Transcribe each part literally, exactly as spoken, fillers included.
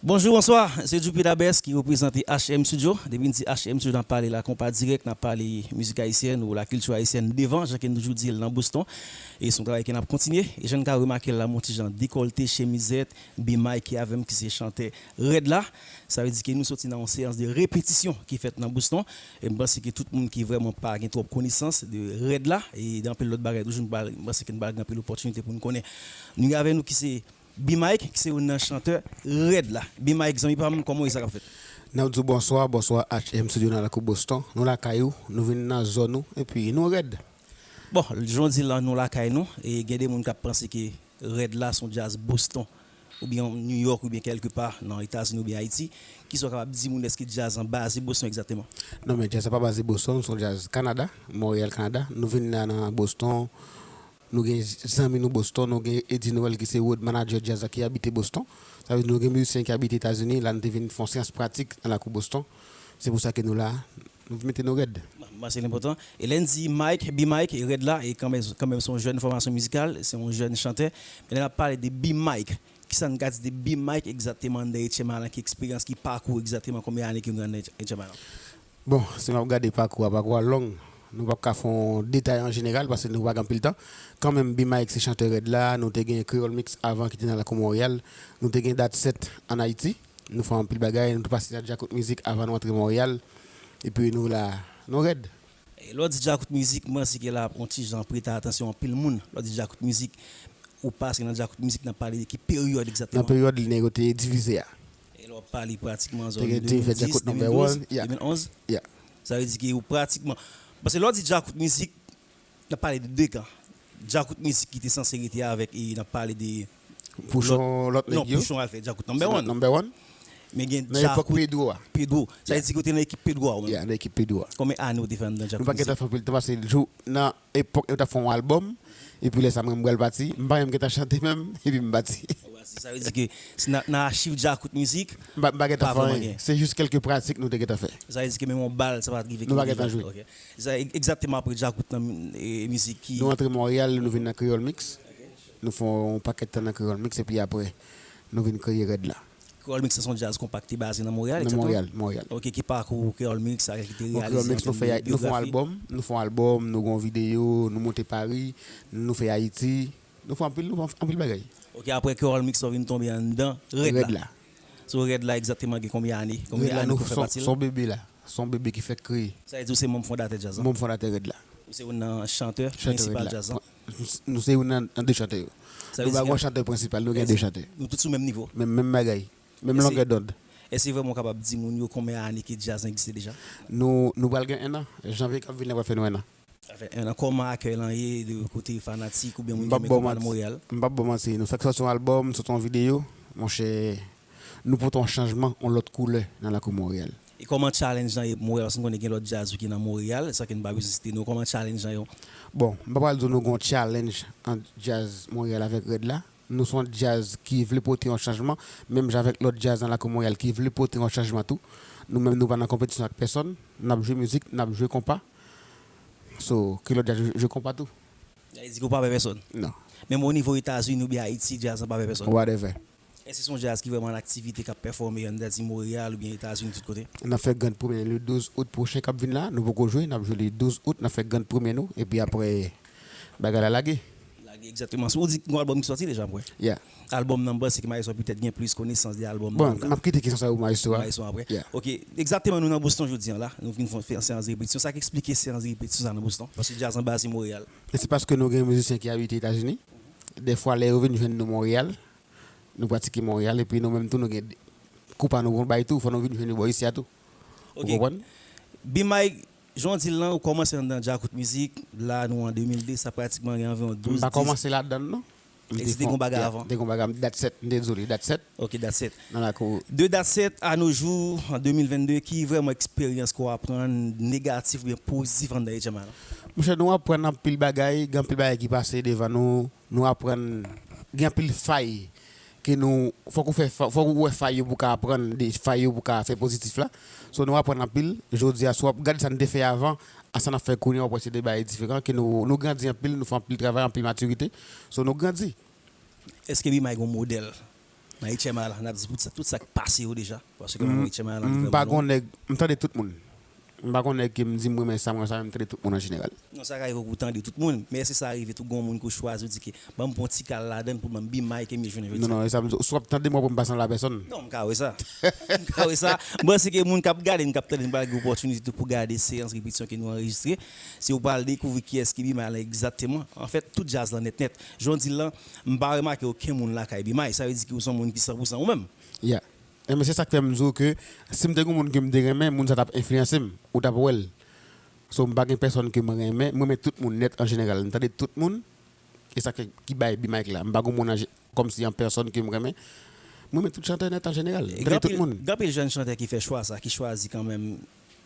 Bonjou, bonswa, se Djoupy Dabès ki reprezante H M Studio. Depi n di H M Studio, n ap pale lakonpa dirèk, n ap pale mizik ayisyèn ou lakilti ayisyèn devan, jan ke n toujou di l nan Boston. E se yon travay ke n ap kontinye. E jan n ka remake l la, m on ti jan dekòlte chemizèt, B-Mike ki avè m, ki se chantè Rèd la. Sa vle di ke nou soti nan yon seyans de repetisyon ki fèt nan Boston. E m panse ke tout moun ki vrèman pa gen twòp konesans de Rèd la, e de anpil lòt bagay toujou, m pa, m panse ke n pa gen anpil opòtinite pou n konnen. Nou gen avè nou ki se B-Mike, ki se youn nan chantè Rèd la. B-Mike, zanmi pa m, kòman w ye, sa k ap fèt? N ap di w bonswa, bonswa H M Studio nan lakou Boston. Nou lakay ou, nou vin nan zòn ou, epi nou rèd. Bon, jan w di l lan, nou lakay nou, e gen de moun k ap panse ke Rèd la se yon djaz Boston, oubyen New York, oubyen kèlkepa nan Etazini oubyen Ayiti. Kisa w kapab di moun, èske djaz lan baze Boston egzakteman? Non, men djaz la pa baze Boston, se yon djaz Kanada, Montréal, Kanada. Nou vin la nan Boston, nou gen zanmi nou Boston, nou gen Eddy Noël ki se road manager djaz la ki abite Boston. Sa vle di nou gen mizisyen ki abite Etazini, la nou te vin fè yon seyans pratik nan lakou Boston. Se pou sa ke nou la, nou vin mete nou rèd. Bon, se enpòtan. E lè n di Mike, B-Mike, e Rèd la, e kanmenm, kanmenm se yon jèn fòmasyon mizikal, se yon jèn chantè. Men lè n ap pale de B-Mike, kisa n ka di de B-Mike egzakteman anndan H M I lan, ki eksperyans, ki pakou egzakteman, konbyen ane ke nou gen anndan H M I lan? Bon, si m ap gade pakou a, pakou a long. Nou p ap ka fè yon detay an jeneral, paske nou pa gen anpil tan. Kanmenm, B-Mike se chantè Rèd la, nou te gen Kreyòl Mix avan ki te nan lakou Monreyal, nou te gen Dat Sèt ann Ayiti, nou fè anpil bagay, nou te pase nan Djakout Mizik avan nou antre Monreyal, epi nou la, nou rèd. E lè w di Djakout Mizik, m panse ke la ap yon ti jan prete atansyon anpil moun. Lè w di Djakout Mizik, ou pase nan Djakout Mizik, n ap pale de ki peryòd egzakteman? Nan peryòd nèg yo te divize a. E lè w ap pale pratikman zòn de mil dis, de mil douz, de mil onz. Yeah. Sa vle di ke ou pratikman, paske lè w di Djakout Mizik, n ap pale de de kan. Djakout Mizik ki te sanse rete avèk, e n ap pale de Pouchon, lòt nèg yo. Non, Pouchon al fè Djakout Number One. Number One. Men gen Djakout Pedro a. Pedro. Sa vle di ke w te nan ekip Pedro a ou menm? Yeah, nan ekip Pedro a. Konbyen ane w te fè anndan Djakout Mizik? Nou pa gentan fè anpil tan, paske jou, nan epòk yo t ap fè yon albòm, epi lè sa mwen m pral pati, m pa menm gentan chante menm, epi m pati. Ou pati. Sa vle di ke si nan, nan achiv Djakout Mizik, m pa, m pa gentan fè anyen. Se jis kèlke pratik nou te gentan fè. Sa vle di ke menm yon bal, sa pa t rive. Nou pa gentan jwe. Ok. Sa, e-, egzakteman apre Djakout nan, e, Mizik ki... Nou antre Monreyal, nou vin nan Kreyòl Mix. Nou fè yon pakèt tan nan Kreyòl Mix, epi apre, nou vin kreye Rèd la. Kreyòl Mix se yon djaz konpa ki te baze nan Monreyal, egzakteman? Nan Monreyal, Monrèyal. Ok, ki pakou Kreyòl Mix, sa ki te reyalize an tèm de byografi? Bon, Kreyòl Mix, nou fè, nou fè yon albòm, nou fè yon albòm, nou gon videyo, nou monte Pari, nou fè Ayiti, nou fè anpil, nou fè anpil bagay. Ok, apre Kreyòl Mix, ou vin tonbe anndan Rèd la. Rèd la. So, Rèd la, egzakteman, gen konbyen ane? Konbyen ane ke w fè pati l? Rèd la, nou, se yon, se yon bebe la. Se yon bebe ki fèk kreye. Sa vle di w se manm fondatè djaz lan? Manm fondatè Rèd la. Ou se youn nan chantè prensipal djaz lan? Chantè Rèd la. Nou se youn nan, nan de chantè yo. Nou pa gen yon chantè prensipal, nou gen de chantè. Nou tout sou menm nivo? Menm, menm bagay. Menm longè dond. Èske vrèman w kapab di moun yo konbyen ane ke djaz lan egziste deja? Nou, nou pral gen en an. Janvye k ap vini la pral fè nou en an. Sa fè en an. Kòman akèy lan ye de kote fanatik oubyen moun ki menm ki pa nan Monreyal? M p ap ba w manti, nou fèk sòti yon albòm, sòti yon videyo, monchè, nou pote yon chanjman, yon lòt koulè nan lakou Monreyal. E kòman challenge lan ye Monreyal? Paske m konnen gen lòt djaz wi ki nan Monreyal, san ke n pa bezwen site non. Kòman challenge lan ye? Bon, m pa pral di w nou gen yon challenge ant djaz Monreyal avèk Rèd la. Nou se yon djaz ki vle pote yon chanjman, menm jan avèk lòt djaz nan lakou Monreyal ki vle pote yon chanjman tou. Nou menm, nou pa nan konpetisyon ak pèsonn, n ap jwe mizik, n ap jwe konpa. So, ke lòt djaz jwe, jwe konpa tou. Sa vle di ke w pa pè pèsonn? Non. Menm o nivo Etazini oubyen Ayiti, djaz lan pa pè pèsonn? Whatever. Èske se yon djaz ki vrèman an aktivite, k ap pèfòme, ann ta di Monreyal oubyen Etazini, tout kote? N ap fè grand premye le douz out pwochen k ap vin la. Nou poko jwe, n ap jwe le douz out, n ap fè grand premye nou, epi apre, bagay la lage. Lage, egzakteman. Ou di gon albòm ki sòti deja, m kwè. Yeah. Albòm nan, m panse ke Maestro petèt gen plis konesans de albòm nan. Bon, m ap kite kesyon sa pou Maestro a. Maestro apre. Yeah. Ok, egzakteman, nou nan Boston jodi a la. Nou vin fè, fè seyans de repetisyon. Sa k eksplike seyans de repetisyon sa nan Boston? Paske djaz lan baze Monreyal. Men se paske nou gen mizisyen ki abite Etazini. Dèfwa, lè yo vin jwenn nou Monreyal, nou pratike Monreyal, epi nou menm tou, nou gen kou pa nou pou n bay tou, fò nou vin jwenn yo bò isi a tou. Ou konprann? Ok. B-Mike, jan w di l lan, ou kòmanse anndan Djakout Mizik, la nou an de mil de, sa pratikman gen anviwon douz, dizuit. M pa kòmanse ladan l non. Egziste, te gon bagay avan? Te gon bagay, Dat Sèt, m dezole, Dat Sèt. Ok, Dat Sèt. Nan lakou. De Dat Sèt à nos jours, an de mil vennde, ki vrèman eksperyans ke w aprann, negatif oubyen pozitif, anndan H M I lan? Monchè, nou aprann anpil bagay, gen anpil bagay ki pase devan nou, nou aprann, gen anpil fay ke nou, fòk ou fè, fòk ou wè fay yo pou w ka aprann de fay yo pou w ka fè pozitif la. So, nou aprann anpil. Jodi a, si w ap gade sa n te fè avan, a sa n ap fè kounye a, w ap wè se de bagay diferan, ke nou, nou grandi anpil, nou fè anpil travay, anpil matirite. So, nou grandi. Èske B-Mike gon modèl? Nan H M I la, n ap di tout sa, tout sa k pase yo deja. Paske kanmenm H M I la, li vrèman long. M pa gon nèg, m tande tout moun. M pa gon nèg ke m di m renmen sa, m renmen sa, men m tande tout moun an jeneral. Non, sa ka rive w tande tout moun, men èske sa rive tou gon moun ke w chwazi, w di ke ban m pran yon ti kal ladan l pou ban m B-Mike ke m jwenn jodi a? Non, non, e sa m di w, si w ap tande m, w ap wè m pa sanble a pèsonn. Non, m ka wè sa. M ka wè sa. M panse ke moun k ap gade n, k ap tande n, pral gen opòtinite tou pou gade seyans repetisyon ke nou anrejistre. Si w pral dekouvri kiyès ki B-Mike la egzakteman. Anfèt, tout djaz lan nèt nèt. Jan w di l lan, m pa remake okenn moun lakay B-Mike. Sa vle di ke w se yon moun ki san pou san ou menm. Yeah. Enben, se sa k fè m di w ke si m te gen yon moun ke m te renmen, moun sa t ap enfliyanse m, ou t ap wè l. So, m pa gen pèsonn ke m renmen, m renmen tout moun nèt an jeneral. M tande tout moun, e sa k fè ki bay B-Mike la. M pa gen yon moun an je-, kòmsi an pèsonn ke m renmen. M renmen tout chantè nèt an jeneral. M tande tout moun. Gen anpil jèn chantè ki fè chwa sa, ki chwazi kanmenm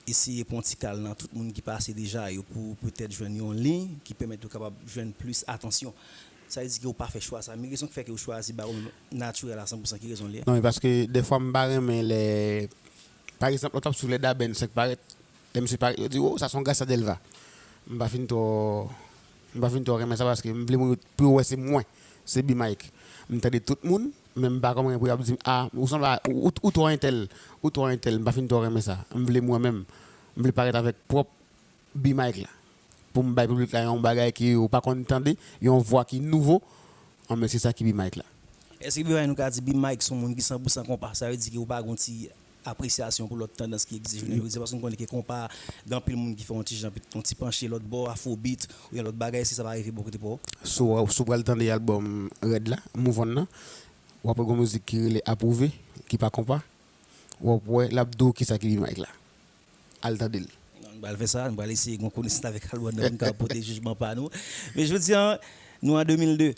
eseye pran ti kal nan tout moun ki pase deja yo pou petèt jwenn yon liy ki pèmèt yo kapab jwenn plis atansyon. Sa vle di ke w pa fè chwa sa, men rezon ki fè ke w chwazi ba ou menm natirèl a san pou san, ki rezon l ye? Non, men paske dèfwa m pa renmen lè, pa egzanp, lè w t ap swiv lè Dabèn fèk parèt, lè misye parèt, yo di, "Oh, sa se yon Gracia Delva." M pa fin twò, m pa fin twò renmen sa paske m vle moun yo pou yo wè se mwen, se B-Mike. M tande tout moun, men m pa kòm gen pou y ap di m, "Ah, ou sanble a, ou, ou, ou twò entèl, ou twò entèl." M pa fin twò renmen sa. M vle mwen menm, m vle parèt avèk pwòp B-Mike la. Pou m bay piblik la yon bagay ke yo pa konn tande, yon vwa ki nouvo, anben se sa ki B-Mike la. Èske B-Mike nou ka di B-Mike se yon moun ki san pou san konpa? Sa vle di ke ou pa gen yon ti apresyasyon pou lòt tandans ki egziste jounen jodi a, paske nou konnen ke konpa, gen anpil moun ki fè yon ti jan, yon ti panche lòt bò, afrobeat, oubyen lòt bagay, èske sa pa rive bò kote pa w? Si w, si w pral tande albòm Rèd la, Move On nan, w ap wè gon mizik ki rele Apwouve, ki pa konpa, w ap wè l ap di w kisa ki B-Mike la. Al tande l. Non, nou pral fè sa, nou pral eseye gen yon konesans avèk albòm nan pou n kapab pote jijman pa nou. Men jodi a, nou an de mil de,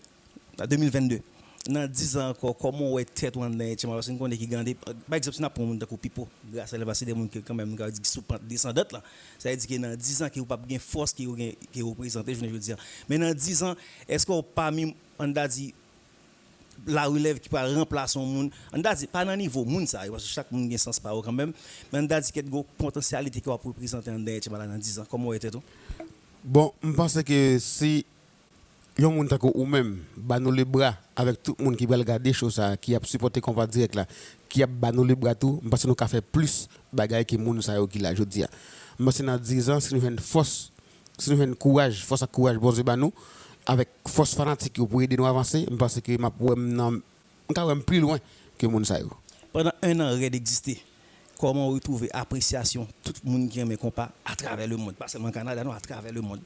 an de mil venn de. Nan diz an ankò, kòman w wè tèt ou anndan H M I? Paske nou konnen ki gen de, pa egzanp, si n ap pran yon moun tankou Pipo, Gracia Delva, se de moun ke kanmenm nou ka di ki sou pant desandant lan. Sa vle di ke nan diz an ke ou p ap gen fòs ke ou gen, ke ou prezante jounen jodi a. Men nan diz an, èske w pami, ann ta di, larelèv ki pral ranplase yon moun, ann ta di, pa nan nivo moun sa yo, paske chak moun gen sans pa yo kanmenm, men ann ta di kèk gwo potansyalite ke w ap reprezante anndan H M I la nan diz an, kòman w wè tèt ou? Bon, m panse ke si yon moun tankou ou menm ba nou lebra avèk tout moun ki pral gade show sa, ki ap sipòte Konpa Dirèk la, ki ap ba nou lebra tou, m panse nou ka fè plis bagay ke moun sa yo ki la jodi a. M panse nan diz an, si nou jwenn fòs, si nou jwenn kouraj, fòs ak kouraj Bondye ba nou, avèk fòs fanatik yo pou ede nou avanse, m panse ke m ap wè m nan, m ka wè m pi lwen ke moun sa yo. Pandan en an Rèd egziste, kòman w retwouve apresyasyon tout moun ki renmen konpa atravè lemonn? Pa sèlman Kanada, non, atravè lemonn.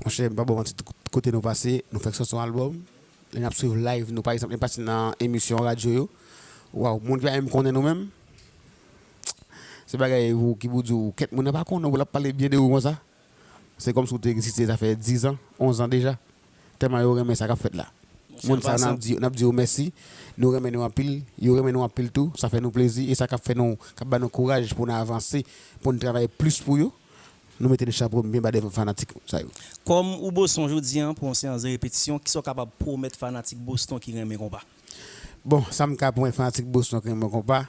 Monchè, m pa ba w manti, tout kote nou pase, nou fèk sòti yon albòm, lè n ap swiv live nou, pa egzanp, lè n pase nan emisyon radyo yo, waw, moun ki pa menm konnen nou menm, se bagay ou ki pou di w, kèt moun nan pa konnen w, l ap pale byen de ou konsa. Se kòmsi w te egziste, sa fè diz an, onz an deja. Tèlman yo renmen sa k ap fèt la. Moun sa yo, n ap di, n ap di yo mèsi. Nou renmen nou anpil. Yo renmen nou anpil tou. Sa fè nou plezi. E sa k ap fè nou, k ap ba nou kouraj pou n avanse, pou n travay plis pou yo. Nou mete nou chapo byen ba devan fanatik sa yo. Kòm ou Boston jodi a pou yon seyans de repetisyon, kisa w kapab pwomèt fanatik Boston ki renmen konpa? Bon, sa m ka pwomèt fanatik Boston ki renmen konpa,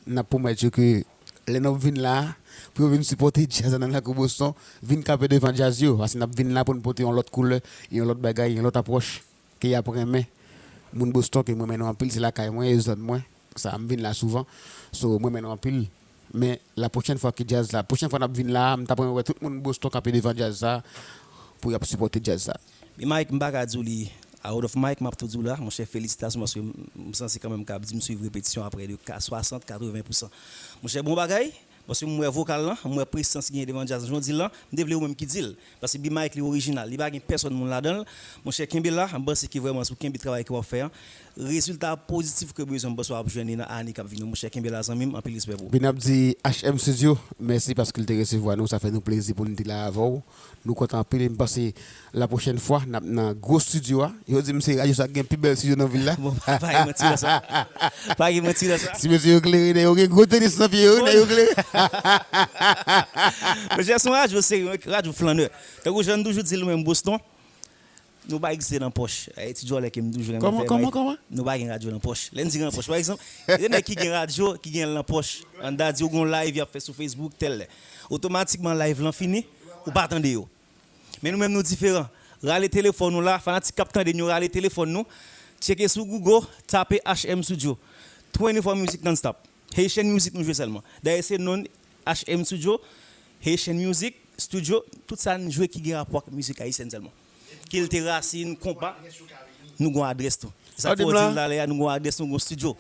n ap pwomèt yo ke lè n ap vin la a, pou yo vin sipòte djaz la nan lakou Boston, vin kanpe devan djaz yo, paske n ap vin la pou n pote yon lòt koulè, yon lòt bagay, yon lòt apwòch ke y ap renmen. Moun Boston ke m renmen nou anpil, se lakay mwen, e zòn mwen, sa m vin la souvan. So, m renmen nou anpil. Men la pwochèn fwa ke djaz la, pwochèn fwa n ap vin la a, m t ap renmen wè tout moun Boston kanpe devan djaz sa pou y ap sipòte djaz sa. Mike, m pa ka di w li out of mic, m ap tou di w la, monchè, felisitasyon, paske m, m sanse kanmenm k ap di m swiv repetisyon a prè de ka-, swasant, katreven pousan. Monchè, bon bagay, paske m wè vokal lan, m wè prezans ki gen devan djaz lan, jan w di l lan, m te vle ou menm ki di l. Paske B-Mike li orijinal, li pa gen pèsòn moun ladan l. Monchè, kenbe la, m panse ke vrèman si w kenbe travay ke w ap fè an, rezilta pozitif ke w bezwen, m panse w ap jwenn li nan ane k ap vini yo. Monchè, kenbe la zanmi m, anpil respè pou ou. Bin ap di H M Studio mèsi paske l te resevwa nou, sa fè nou plezi pou n te la avè w. Nou kontan anpil e m panse lapwochèn fwa n ap nan gwo estidyo a. Yo di m se radyo sa k gen pi bèl estidyo nan vil la. Bon, pa, pa gen manti nan sa. Pa gen manti nan sa. Ti mesye yo klere, nèg yo gen gwo tenis nan pye yo, nèg yo klere. Mesye, se yon radyo serye, yon radyo flannè. Tankou jan n toujou di l, nou menm Boston, nou pa egziste nan pòch. E ti djòlè ke m toujou renmen fè. Kòman, kòman, kòman? Nou pa gen radyo nan pòch. Lè n di nan pòch, pa egzanp, gen nèg ki gen radyo, ki gen l nan pòch. Ann ta di w gen yon live y ap fè sou Facebook, tèl lè. Otomatikman, live lan fini, ou pa tande yo. Men nou menm, nou diferan. Rale telefòn ou la, fanatik k ap tande n yo, rale telefòn nou. Tcheke sou Google, tape H M Studio. twenty-four music non-stop. Haitian music nou jwe sèlman. Dayè se non H M Studio, Haitian music, studio, tout sa n jwe ki gen rapò ak mizik ayisyèn sèlman. Kilte rasin, konpa, nou gon adrès tou. Sa fè w di m talè a, nou gon adrès, nou gon studio.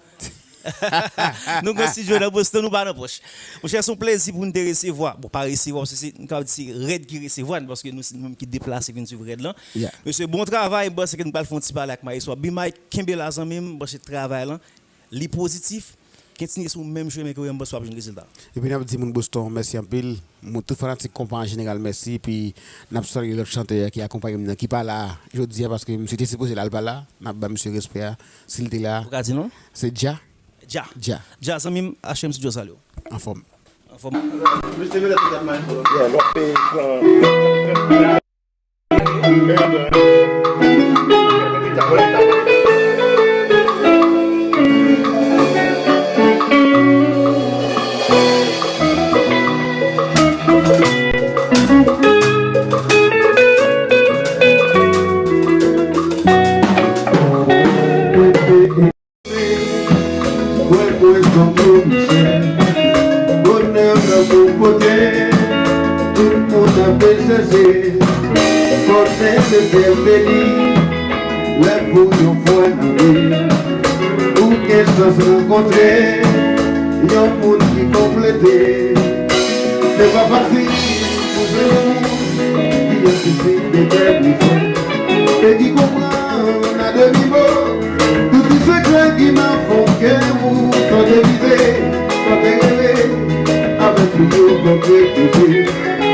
Nou gon studio nan Boston, nou pa nan pòch. Monchè, se yon plezi pou n te resevwa. Bon, pa resevwa, paske se, m kapab di se Rèd ki resevwa n, paske nou, se nou menm ki deplase vin swiv Rèd lan. Mesye, bon travay, m panse ke n pral fè yon ti pale ak Maestro. B-Mike, kenbe la zanmi m, m panse travay lan, li pozitif, kontinye sou menm chemen ke w ye, m panse w ap jwenn rezilta. Epi n ap di moun Boston mèsi anpil. Moun, tout fanatik konpa an jeneral, mèsi. Epi n ap salye lòt chantè ki akonpaye m nan, ki pa la jodi a, paske misye te sipoze la, l pa la. N ap ba misye respè a. Si l te la, ou ka di non? Se Dja. Dja. Dja. Dja, zanmi m, H M Studio salye w. Anfòm. Anfòm. Yeah, lòt peyi pran. Kwè, kwè, zanmi m chè, bonè lanmou pote, tout moun ap chèche, konnen se Bondye li, lè pou yon fwa nan vi, ou gen chans rankontre yon moun ki konplete. Se pa fasil pou jwenn yon moun ki gen fizik detèmine e ki konprann a demi mo. Tout ti sekrè ki nan fon kè ou, san te vize, san te rele, avèk li yo konkretize.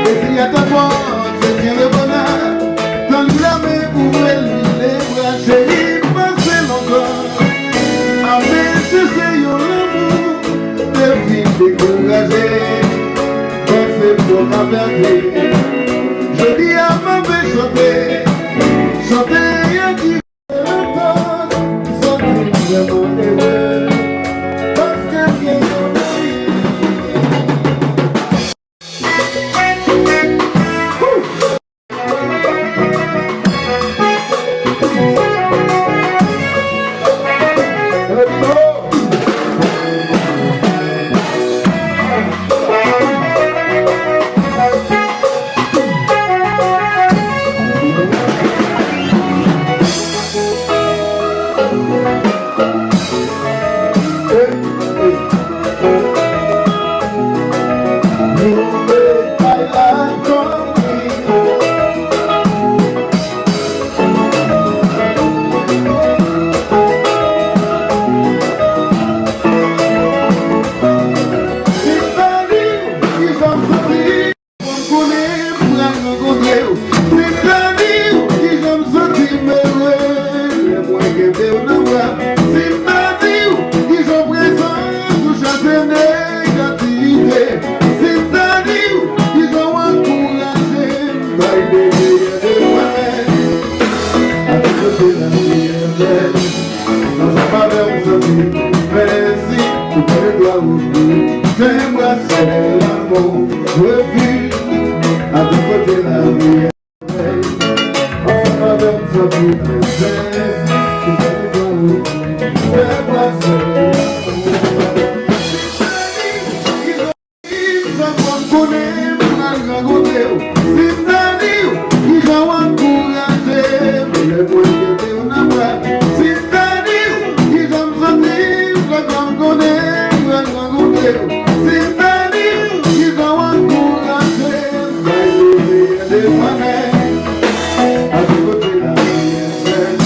Dezi a ta pòt, se byen le bonè. Tann li lame pou ouvri li lebra, cheri, pase lontan. Ame chèche yon lanmou, te fin dekouraje. Panse pou kapète. Jodi a m ap chante, chante a ki Konnen m pral rankontre w. Sitadi, kijan m santi m ere lè mwen kenbe w nan bra. Sitadi, kijan prezans ou chase negativite. Sitadi, kijan w ankouraje m bay de meyè de mwen. Avèk kote la priyè bèl. Nan sa favè m santi mèsi pou tèritwa ou. Fè brasè lanmou, refi, a tout kote la priyè. Nan sa favè m santi mèsi pou tèritwa ou. Fè brasè lanmou. Sa fò m konnen m pral rankontre w. Si m ta di w kijan w ankouraje m lè mwen kenbe w nan bra. Si m ta di w kijan m santi m lè fò m konnen m pral rankontre w. Si m ta di w kijan w ankouraje m bay le meyè de mwen menm. A tout kote la priyè bèl.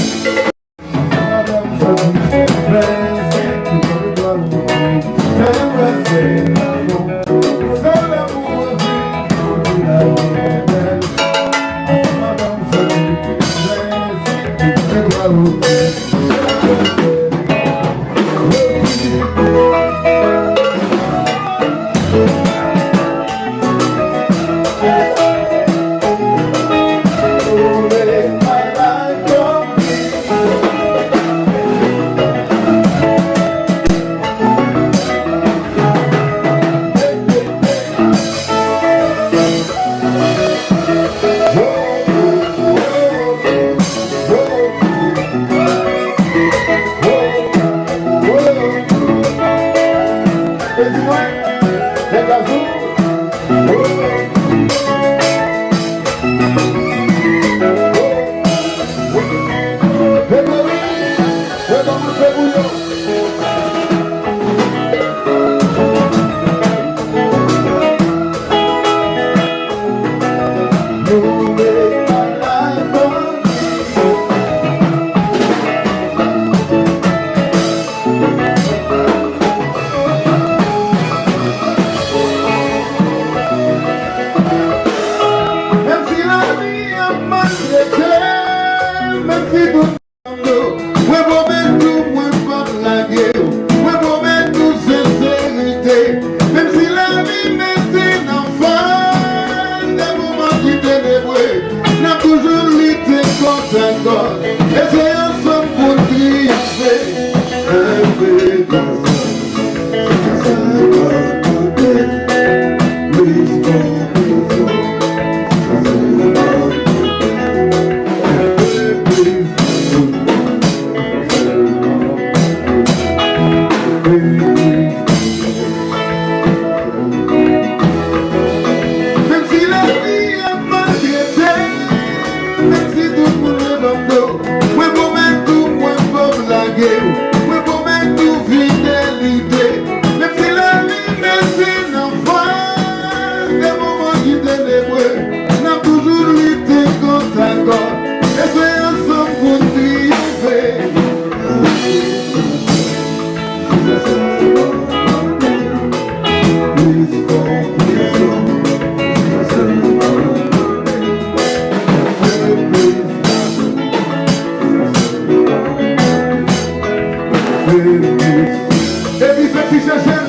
Epi Sexy Chèchèl,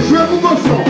jwe pou Gosyon.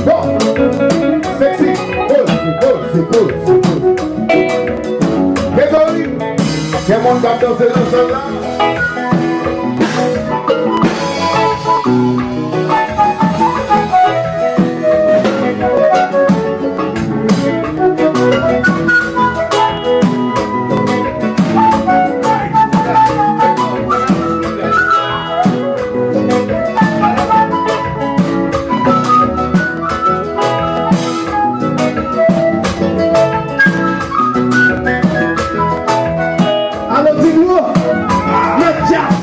Bon, Sexy, poze, poze, poze, poze. Grégory, gen moun k ap danse nan sal la. Alo, Dibro, mèt djaz.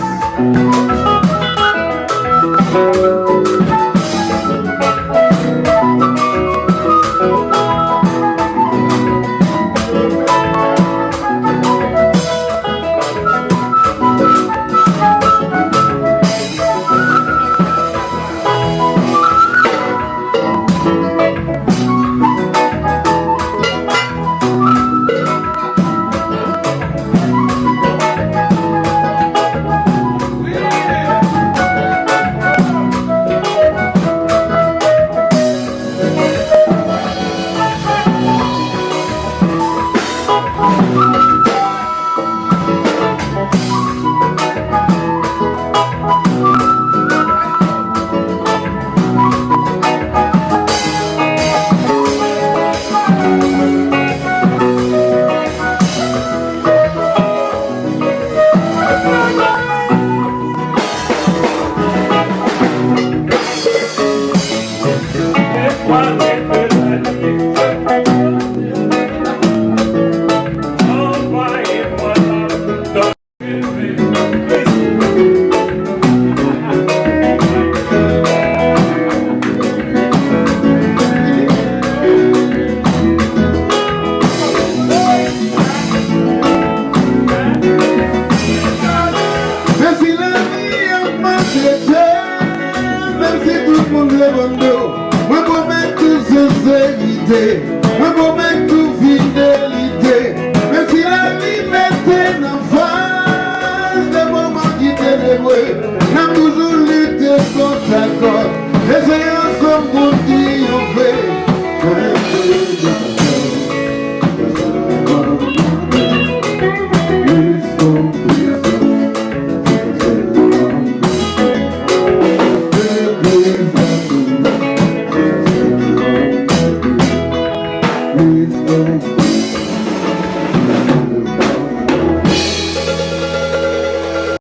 Mèsi lavi an maltrete, mèsi tout moun vle vann do. Mwen pwomèt ou senserite, mwen pwomèt ou fidelite. Mèsi lavi mete n anfas de moman ki tenevre. N ap toujou lite kòtakòt. Eseye